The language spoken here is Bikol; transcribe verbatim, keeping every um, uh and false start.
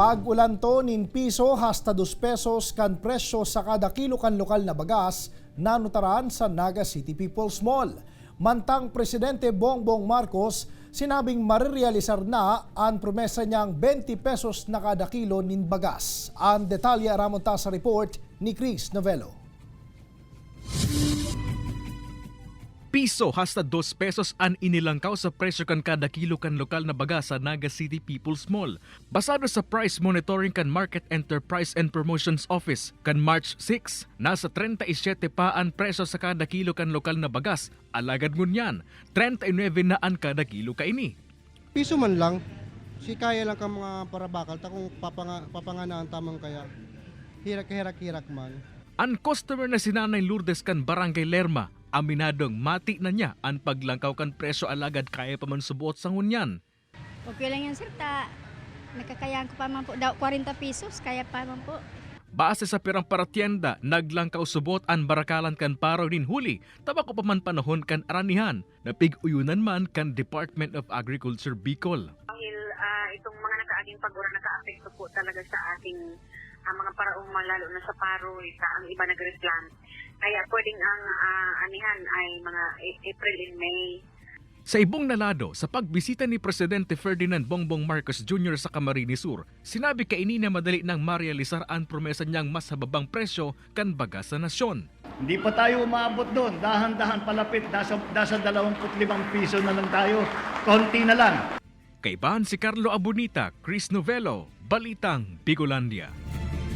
Pag-ulanto nin piso hasta dos pesos kan presyo sa kada kilo kan lokal na bagas, nanutaran sa Naga City People's Mall. Mantang Presidente Bongbong Marcos, sinabing marerealisar na an promesa niyang twenty pesos na kada kilo nin bagas. Ang detalye aramon ta sa report ni Chris Novello. Piso hasta dos pesos an inilangkaw sa presyo kan kada kilo kan lokal na bagas sa Naga City People's Mall. Basado sa price monitoring kan Market Enterprise and Promotions Office, kan March six, nasa treinta y siete pa an presyo sa kada kilo kan lokal na bagas, alagad ngunyan, treinta y nueve na an kada kilo kaini. Piso man lang, si kaya lang ka mga parabakal ta kung papanga-, papanganaan ta man kaya. Hirak-hirak-hirak man. An customer na si Nanay Lourdes kan Barangay Lerma, aminadong mati na niya an paglangkaw kan presyo alagad kaya pa man subuot sa ngunyan. Okay lang yan, sir, ta nakakayahan ko pa man po daw, kwarenta pesos, kaya pa man po. Base sa pirang paratyenda, naglangkaw subuot an barakalan kan paro nin huli, ta bako pa man panahon kan aranihan, na pig-uyunan man kan Department of Agriculture Bicol. Dahil, ah, itong mga nakaaging pag-uran nakaapekto po talaga sa ating, ah, mga paraoma, lalo na sa paro, sa ang iba nagreklamo. Kaya pwedeng ang, ah, anihan ay mga A-, April and May. Sa ibong na lado, sa pagbisita ni Presidente Ferdinand Bongbong Marcos Junior sa Camarines Sur, sinabi kaini na madali nang marealisar an promesa niyang mas hababang presyo kan bagas sa nasyon. Hindi pa tayo umaabot doon. Dahan-dahan palapit, nasa, nasa dalawampu't limang piso na lang tayo. Konti na lang. Kaibahan si Carlo Abunita, Chris Novello, Balitang Bicolandia.